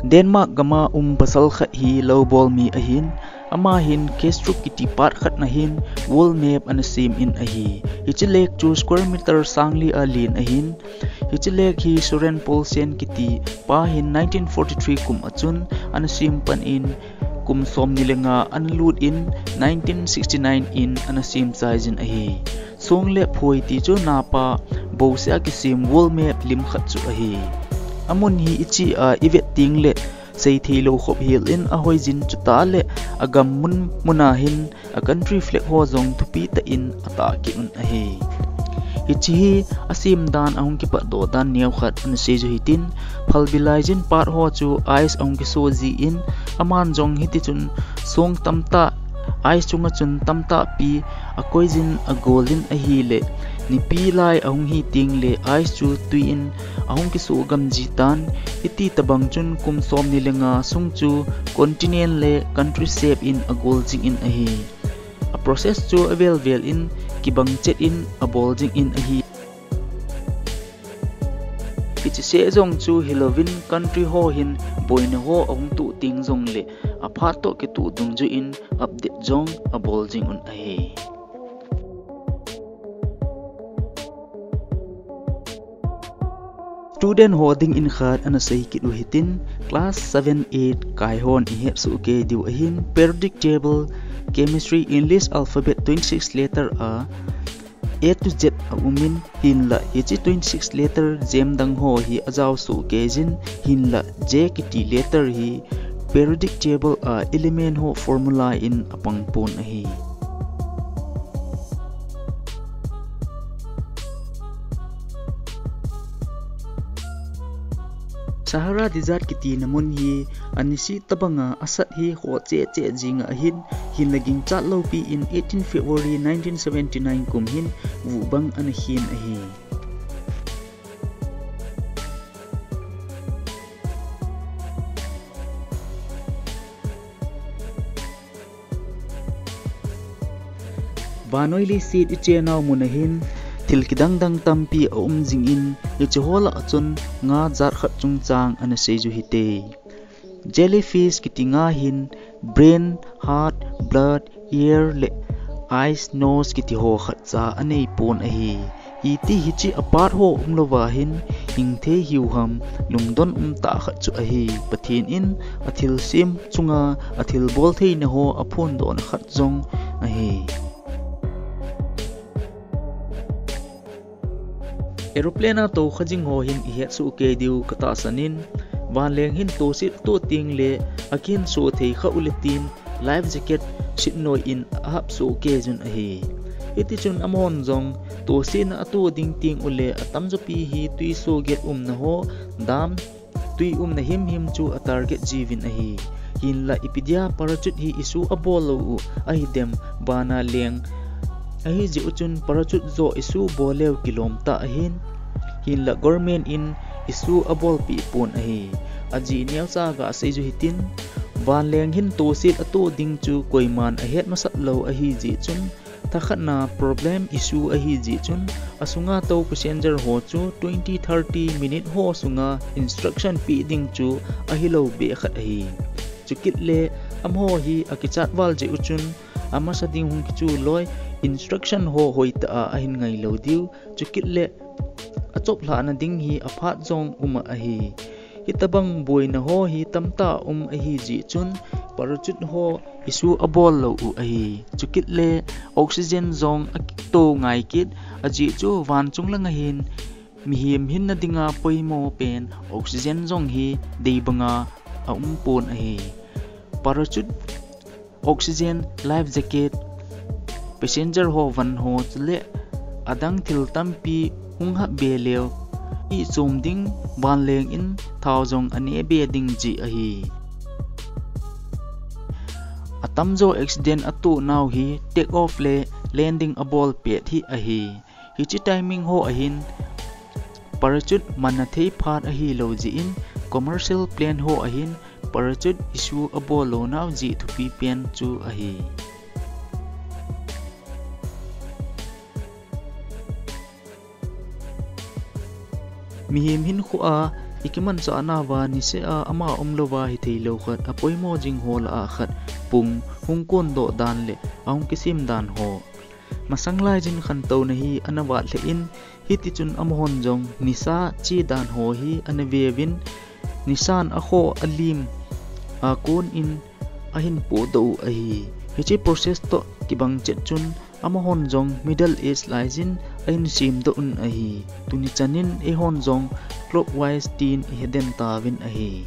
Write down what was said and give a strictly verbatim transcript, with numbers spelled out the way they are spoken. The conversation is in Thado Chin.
Denmark gama um pasal khat hi loubol mi ahin, ama hin Kastrup kiti part khat na hin world map ana sem in ahi. Hiche lake chu square meter sang li a len ahin, hiche lake hi Søren Poulsen kiti pa hin nineteen forty-three kum a chun ana sem pan in, kum som ni le nga ana lut in nineteen sixty-nine in ana sem chai jin ahi. Song le phoi ti chu napa bouseh a kisem world map lim khat chu ahi. Amun hi iche a ivet teng le seithei lou khop hel in ahoi jin, chutah le agam mun mun a hin a country flag ho jong thupi tah in atah kit un ahi. Hiche hi asem dan ahung kipat doh dan neo khat ana sei ju hitin, phalbi lai jin part ho chu ice ahung kiso ji in, aman jong hiti chun song tamtah ice chunga chun tamtah pi akoi jin agol in ahile, nipi lai ahung hi teng le ice chu tui in ahung kiso gam ji tan, hiti tabang chun kum som ni le nga sung chu continent le country shape in agol jing in ahi. A process chu avel vel in kibang chet in abol jing in ahi. Hiche seh jong chu hilouvin country ho hin boina ho ahung toh teng jong le aphat toh kitoh dungjuh in update jong abol jing un ahi. Student ho dingin khat ana sei kit u hitin, class seven, eight kai hon ihet soh kei diu ahin, periodic table, chemistry, English alphabet twenty-six letter a A to Z a um in, hinlah hiche twenty-six letter jem dang ho hi ajao soh kei jin, hinlah J kiti letter hi periodic table a element ho formula in apang pon ahi. Sahara Desert kiti na mun hi anisi tabanga asat hi ho che che jinga ahin, hinlah ginchat loupi in eighteen February nineteen seventy-nine kum hin vuhbang ana hin ahi. Vannoi leiset ichenau mun ahin, thil kidang dang tampi aum jingin, hiche ho lah a chun nga jat khat chungchang ana sei ju hite. Jellyfish kiti nga hin, brain, heart, blood, ear le eyes, nose kiti ho khatcha anei pon ahi. Iti hiche a part ho umlouva hin hing thei hiu ham, lungdon um tah khat chu ahi. Pathen in athil sem chunga athil bol theina ho aphondohna khat jong ahi. Aeroplane a tou kha jing ho hin ihet soh kei diu katahsan in, vanleng hin toset ato teng le akihin so thei kha ule tin, life jacket sit noi in ahap soh kei jun ahi. Hiti chun amahon jong toset na ato ding teng ule atamjo pi hi tui so get umna ho, dam, tui umna himhim chu a target jiuvin ahi. Hinlah ipi dia parachute hi issue abol lou u ahidem, vana leng ahijeh u chun parachute joh issue bol leu kilom tah ahin. Hinlah government in issue abolpeh pon ahi. Ajeh neocha gasei ju hitin, vanleng hin toset ato ding chu koiman ahet masat lou ahijeh chun, thakhatna problem issue ahijeh chun, asunga tou passenger ho chu twenty thirty minute ho sunga instruction peh ding chu ahilou be khat ahi. Chukit le amaho hi akichat val jeh u chun, amasa ding hung kichu loi, instruction ho hoitah a ahin ngailou diu. Chukit le achop lhahna ding hi aphat jong um ahi. Hitobang boina ho hi tamtah um ahijeh chun, parachute ho issue abol lou u ahi. Chukit le oxygen jong akito ngai kit, ajeh chu vanchung langa hin mihem hinna dinga poimo pen oxygen jong hi dei banga aum pon ahi. Parachute, oxygen, life jacket, passenger ho van ho chule adang thil tampi hung hap be leu, ichom ding vanleng in thao jong ane be ding jeh ahi. Atamjo accident atoh nau hi take off le landing abol pet hi ahi. Hiche timing ho ahin parachute manna thei phat ahilou jeh in, commercial plane ho ahin parachute issue abol lou nau jeh thupi pen chu ahi. Mihem hinkhoa ikimanchah nauva niseh a ama umlouva hitheilou khat, apoimo jing ho lah a khat, pung hung kondoh dan le ahung kisem dan ho. Masang laiyin khantouna hi ana vat lheh in, hitichun amahon jong nisa che dan ho hi ana veuvin, nisan akhoh alim a kon in ahin pohdoh u ahi. Hiche process toh kibang chet chun amahon jong middle age laiyin ahin semdoh un ahi. Tuni chanin eihon jong clockwise tin ihet den tauvin ahi.